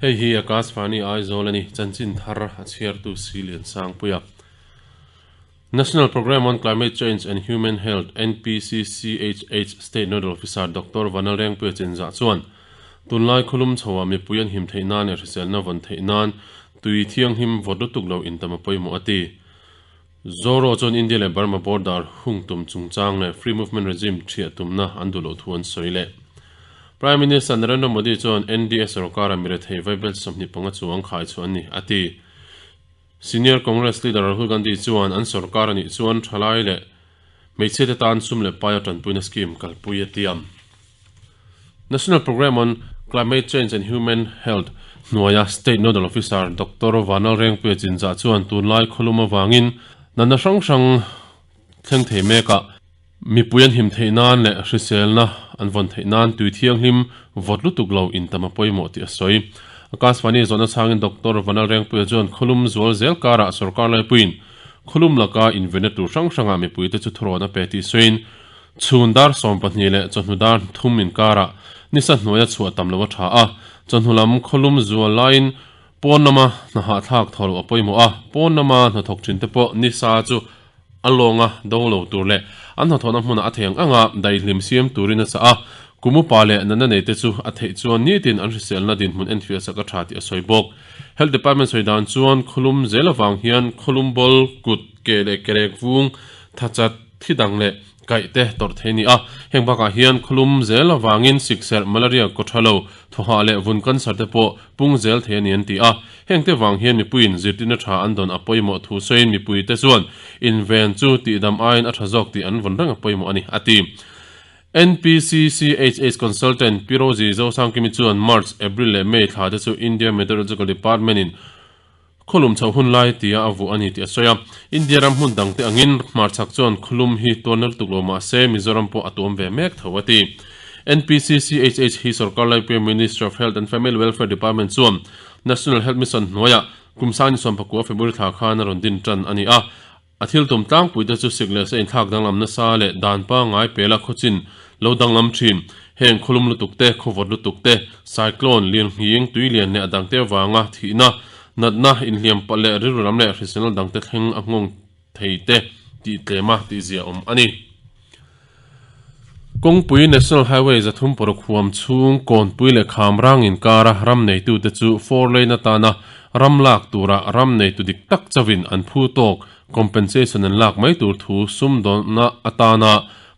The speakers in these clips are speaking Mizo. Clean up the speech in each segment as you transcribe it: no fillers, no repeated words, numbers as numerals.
Hei hi Akashvani Aizawl a ni, chanchin thar a chhiartu Silian Sangpuia. National Programme on Climate Change and Human Health, NPCCHH, State Nodal Officer Doctor Vanlalrengpuia Chinzah chuan tunlai khawlum chhoah mipui an him theih nan leh hriselna vawn theih nan tui thianghlim vawt lutuk lo intam a pawimawh a ti. Zoro chuan India leh Burma border hung tum chungchang leh Free Movement Regime thiah tumna an duh loh thu an sawi leh. Prime Minister Narendra Modi chuan NDA sorkara mirethei vaibel 25 chuang khai chhuah an ni, a ti. Senior Congress leader Rahul Gandhi chuan an sorkar a nih chuan thalai leh hmeichhiate tan sum leh paia tanpuina scheme kalpui a tiam. National Programme on Climate Change and Human Health hnuaia State Nodal Officer Doctor Vanlalrengpuia Chinzah chuan tunlai khawlum avangin natna hrang hrang thleng thei mekah mipui an him theih nan leh hriselna an vawn theih nan tui thianghlim vawt lutuk lo intam a pawimawh tih a sawi. Akashvani zawhna chhangin Doctor Vanlalrengpuia chuan khawlum zual zel karah sorkar laipuiin khawlum laka invenna tur hrang hrangah mipuite chu thurawn a pe tih sawiin Chhun dar 12 leh chawhnu dar thum inkarah nisa hnuaia chhuah tam lo a tha a, chawhnu lam khawlum zual laiin pawn lama hna hahthlak thaw loh a pawimawh a, pawn lama hnathawk thin te pawh nisa chu a lawnga do lo tur leh an hnathawhna hmunah a thei ang anga daihlim siam turin a chah a, kum upa leh natna nei te chu a theih chuan nitin an hriselna dinhmun enfiah sak a tha tih a sawi bawk. Health Department sawi dan chuan khawlum zel avang hian khawlum bawl, kut, ke leh kerek vung, thachat, Thi dang leh kaih te tawrh thei a ni a, heng bakah hian khawlum zel avangin sikserh, malaria, kawtha lo, thawhah leh vun cancer te pawh pung zel thei a ni an ti a. Heng te vang hian mipuiin zirtirna tha an dawn a pawimawh thu sawiin mipuite chuan inven chu tihdam aiin a tha zawk tih an vawn reng a pawimawh a ni, a ti. NPCCHH Consultant Pi Rosie Zosangkimi chuan March, April leh May thla te chu India Meteorological Department-in Khawlum chhoh hun lai tia a vuah a ni tih a sawi a. India ram hmun dangte angin hmarchhak chuan khawlum hi tuarna lutuk lo mah se Mizoram pawh a tuam ve mek tho a ti. NPCCHH hi sorkar laipuia Ministry of Health and Family Welfare Department chuan National Health Mission hnuaiah kum sangni sawmpakua February thla khan a rawn din tan a ni a. A thil tum tlangpuite chu sik leh sa inthlak danglam nasa leh dan pangngai pela khawchin lo danglam thin. Heng khawlum lutuk te, khawvawt lutuk te, cyclone, lirnghing, tuilian leh a dangte avanga thihna, natna, inhliam palh leh rilru lam leh hriselna dangte thleng a nghawng thei te tih tlema tihzia awm a ni. Kawngpui National Highway 306 huam chhung Kawnpui leh Khamrang inkara ram neitute chu four lane atana ram lak tura ram neitu dik tak chauhin an phu tawk compensation an lak mai tur thu sumdawnna atana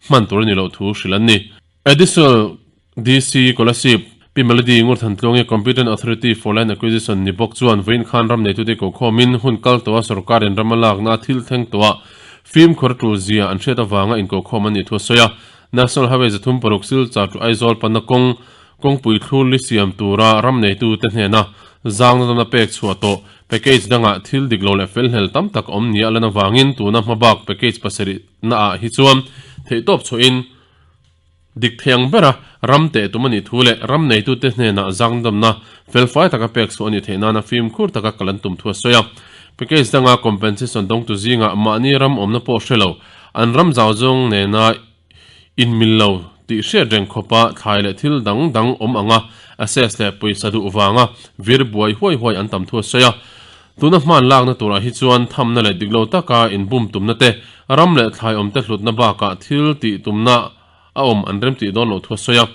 hman tur a ni loh thu hrilh an ni. Additional DC Kolasib Pi Melody Ngurthantluangi Competent Authority for Land Acquisition ni bawk chuan vawiin khan ram neitute kokhawmin hun kal tawha sorkarin ram a lakna thil thleng tawhah fimkhur tul zia an hriat avanga inkokhawm an nih thu a sawi a. National Highway 36 Silchar to Aizawl panna kawng kawngpui thlur li siam tura ram neitute hnena zangna dawna pek chhuah tawh package dangah thil dik lo leh felhlel tam tak a awm nia a lan avangin tuna hmabak package pasarih naah hi chuan theihtawp chhuahin Dik thei ang bera ram teh tum a nih thu leh ram neitute hnenah zangdamna felfai taka pek chhuah a nih theih nana fimkhur taka kal an tum thu a sawi a. Package danga compensation dawngtu zingah mahni ram awmna pawh hre lo, an ram zau zawng nena inmil lo tih hriat reng khawpa thlai leh thil dang dang awm anga assess leh pawisa duh vanga vir buai huai huai an tam thu a sawi a. Tuna hman lakna turah hi chuan thamna leh dik lo taka inbum tumna te, ram leh thlai awmte hlutna bakah thil tih tumna a awm an remtih dawn loh thu a sawi a.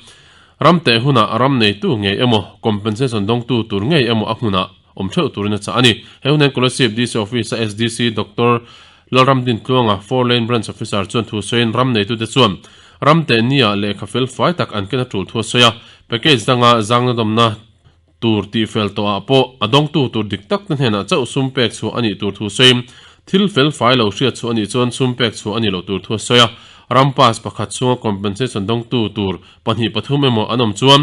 Ram teh hunah ram neitu ngei emaw, compensation dawngtu tur ngei emaw a hmunah awm theuh turin a chah a ni. He hun hian Kolasib DC Office-a SDC Doctor Lalramdintluanga, Four Lane Branch Officer chuan thu sawiin ram neitute chuan ram teh nia lehkha fel fai tak an ken a tul thu a sawi a. Package danga zangna dawmna tur tihfel tawhah pawh a dawngtu tur dik tak te hnenah chauh sum pek chhuah a nih tur thu sawiin thil fel fai lo hriat chhuah a nih chuan sum pek chhuah a nih loh tur thu a sawi a. Ram pass pakhat chhunga compensation dawngtu tur pahnih pathum emaw an awm chuan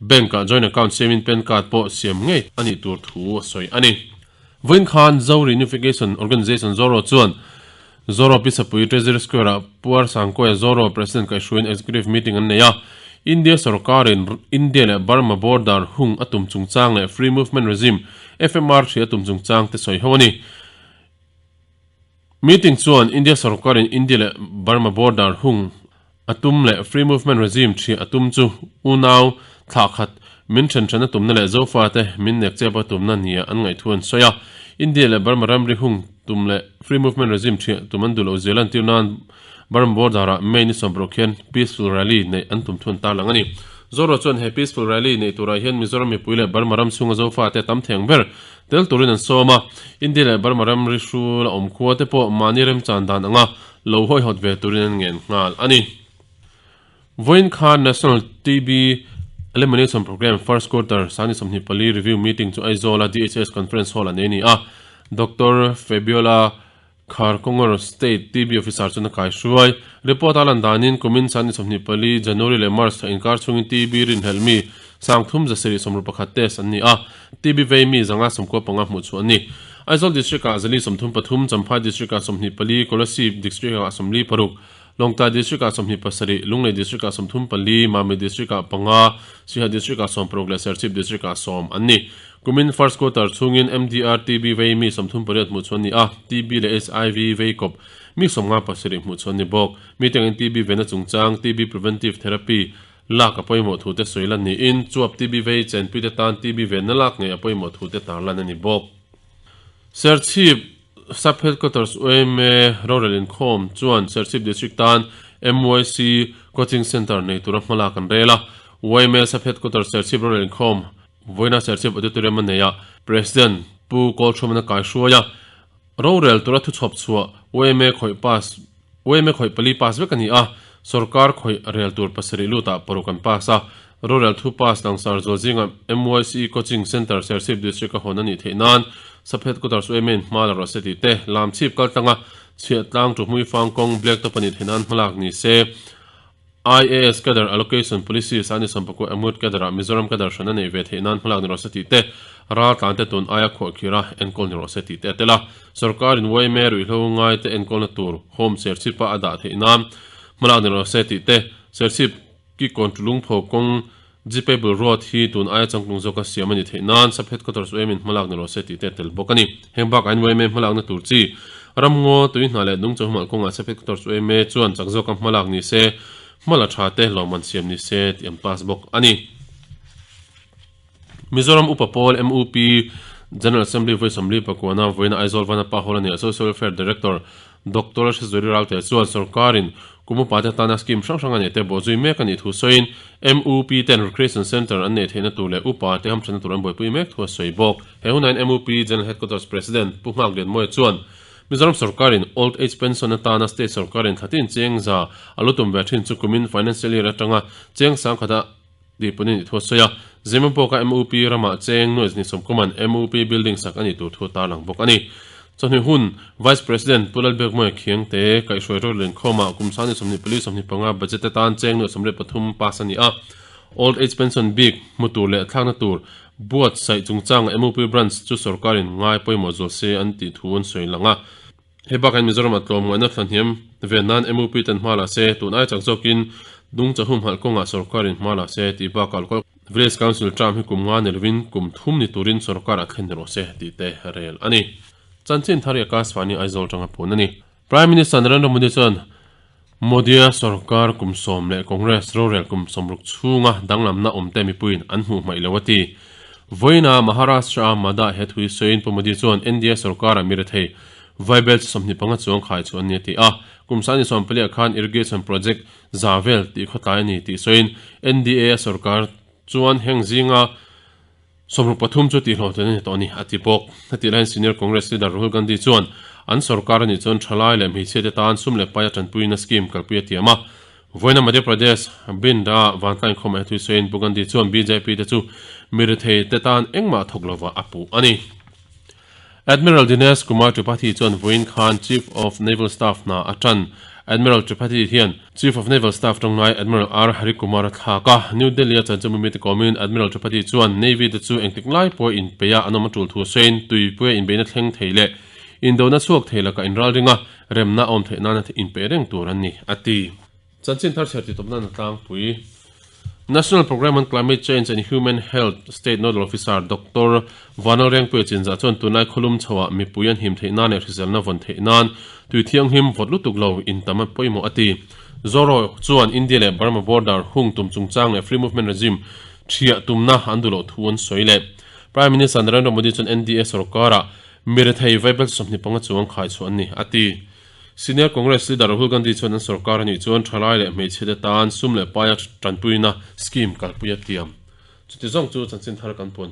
bank-ah joint account siamin pan card pawh siam ngei a nih tur thu a sawi a ni. Vawiin khan Zo Reunification Organisation Zoro chuan Zoro Pisapui Treasury Square-ah Puar Sangkawia Zoro President kaihhruaiin Executive Meeting an nei a. India sorkarin India leh Burma border hung a tum chungchang leh Free Movement Regime, FMR, hria a tum chungchang te sawi ho a ni. Meeting chuan India sorkarin India leh Burma border hung a tum leh Free Movement Regime hria a tum chu unau thlah khat. min then then a tumna leh Zofate min nek chep a tumna nia an ngaih thu an sawi a. India leh Burma ramri hung tum leh Free Movement Regime thiah tum an duh loh zia lantir nan Burma border-ah May ni 16 khian Peaceful Rally neih an tum thu an tarlang a ni. Zoro chuan he Peaceful Rally neih turah hian Mizoram mipui leh Burma ram chhunga Zofate tam theng ber tel turin an sawm a. India leh Burma ramri hrul a awm khua te pawh mahni remchan dan anga lo hawihawt ve turin an ngen nghal a ni. Vawiin khan National TB Elimination Programme First Quarter Sani 24 Review Meeting chu Aizawl-a DHS Conference Hall-ah nei a ni a. Doctor Fabiola Kharkongor State TB Officer chuan a kaihruai. Report a lan danin kumin Sani 24 January leh March thla inkar chhungin TB rinhlelh mi 3161 test an ni a, TB vei mi 595 hmuh chhuah an ni. Aizawl District-ah 433, Champhai District-ah 24, Kolasib District-ah 46, Lawngtlai District-ah 27, Lunglei District-ah 34, Mami District-ah panga, Siha District-ah 16 leh Serchhip District-ah sawm an ni. Kumin first quarter chhungin MDR-TB vei mi 38 hmuh chhuah an ni a, TB leh HIV vei kawp mi 57 hmuh chhuah an ni bawk. Meeting-in TB vena chungchang, TB preventive therapy, lak a pawimawh thu te sawi lan niin, chuap TB vei chenpuite tan TB venna lak ngei a pawimawh thu te tarlan a ni bawk. Serchhip Sub Headquarters yma rorel inkhawm chuan Serchhip District tan MYC Coaching Centre nei tura hmalak an rel a. Yma Sub Headquarters Serchhip rorel inkhawm vawiina Serchhip Auditorium a nei a, President Pu Kawlthruman a kaihruai a. Rorel tura thuchhawp chhuah yma khawih pass yma khawih pali pass vek a ni a, sorkar khawih rel tur pasarih lutah paruk an pass a. Rorel thu pass langsar zual zinga MYC Coaching Centre Serchhip District a hawn a nih theih nan Sub Headquarters yma in hma la rawh se tih te, Lamchhip kaltlanga chhiahtlang Tuhmui Fangkawng Black Top a nih theih nan hmalak ni se. IAS Cadre Allocation Policy Sani Sampakua Amut Cadre-ah Mizoram Cadre hran a neih ve theih nan hmalak ni rawh se tih te, raltlante tun aia khuahkhira enkawl ni rawh se tih te a tel a. Sorkarin yma ruihhlo ngaite enkawlna tur Home Serchhip-a a dah theih nan hmalak ni rawh se tih te, Serchhip Kikawn Tulungpho kawng Jeepable Road hi tun aia changtlung zawka siam a ni theih nan Sub Headquarters yma-in hmalak ni rawh se tih te a tel bawk a ni. Heng bakah hian yma hmalakna tur chi ramngaw, tuihna leh nungchawh hmalh kawngah Sub Headquarters yma chuan chak zawka hmalak ni se, hmala tha te lawmman siam ni se tih an pass bawk a ni. Mizoram Upa Pawl, MUP, General Assembly vawi 44 vawiina Aizawl Vanapa Hall a nih a Social Welfare Director Doctor Hrizuri Ralte chuan sorkarin kum upate tana scheme hrang hrang a neih te bawhzui mek a nih thu sawiin MUP ten Recreation Centre an neih theihna tur leh upa te hamthatna tur an buaipui mek thu a sawi bawk. He hunah hian MUP General Headquarters President Pu Nghak Lianmawia chuan Mizoram sorkarin Old Age Pension atana state sorkarin thlatin cheng za a lu tum ve thin chu kumin financial year atanga cheng sangkhata tih pawhin i thu a sawi a. Zimbabwe-a MUP ramah cheng nuaih ni sawmkuman MUP building sak a nih tur thu a tarlang bawk a ni. Chawhni hun Vice President Pu Lalbiakmawia Khiangte kaihhruai rawt lenkhawmah kum sangni 24 25 budget atan cheng nuaih 33 pass a ni a. Old Age Pension bik hmu tur leh thlakna tur buatsaih chungchanga MUP branch chu sorkarin ngai pawimawh zual se an tih thu an sawi lang a. Hei bakah hian Mizoram ah tlawmngaihna thlahniam ve nan MUP ten hma la se, tun ai chak zawkin Dungcha humhalh kawngah sorkarin hma la se tih bakah local Village Council term hi kum nga ni lovin kum thum ni turin sorkar a thlen ni rawh se tih te rel a ni. Chanchin thar i Akashvani Aizawl tanga pun a ni. Prime Minister Narendra Modi chuan Modi-a sorkar kum sawm leh Congress rorel kum sawmruk chhunga danglamna awmte mipuiin an hmuh hmaih lo a ti. Vawiina Maharashtra-a Mada he thui sawiin Pu Modi chuan NDA sorkarah mi rethei vaibel chi 25 chuang khai chu an ni a ti a. Kum sani sawmpaliah khan irrigation project za vel tih khawtlai a ni tih sawiin NDA sorkar chuan heng zinga 63 chu tihhlawhtlin a ni tawh a ni, a ti bawk. Hetih laiin Senior Congress leader Rahul Gandhi chuan an sorkar a nih chuan thalai leh hmeichhiate tan sum leh paia tanpuina scheme kalpui a tiam a. Vawiina Madhya Pradesh Bhind-a vantlang inkhawm ah he thui sawiin Pu Gandhi chuan bjp te chu mirethei te tan engmah thawk lova a puh a ni. Admiral Dinesh Kumar Tripathi chuan vawiin khan Chief of Naval Staff hna a tan. Admiral Tripathi hian Chief of Naval Staff tangngai Admiral R Hari Kumar a thlak a. New Delhi-a chanchinbu mite kawmin Admiral Tripathi chuan Navy te chu engtik lai pawh inpeih a an awm a tul thu sawiin tuipuia inbeihna thleng thei leh indona chhuak thei lakah inralring a, remna a awm theih nana inpeih reng tur an ni, a ti. Chanchin thar chhiar titawp nan a tlangpui. National Programme on Climate Change and Human Health State Nodal Officer Doctor Vanal Rengpuia Chinzah chuan tunlai khawlum chhoah mipui an him theih nan leh hriselna vawn theih nan tui thianghlim vawt lutuk lo in tam a pawimawh a ti. Zoro chuan India leh Burma border hung tum chungchang leh Free Movement Regime. Thiah tumna an duh loh thu an sawi leh. Prime Minister Narendra Modi chuan NDA sorkara mirethei vaibel 25 chuang khai chhuah an ni, a ti. Senior Congress leader Rahul Gandhi chuan an sorkar a nih chuan thalai leh hmeichhia te tan sum leh paia tanpuina scheme kalpui a tiam. Chuti zawng chu chanchin thar kan puan.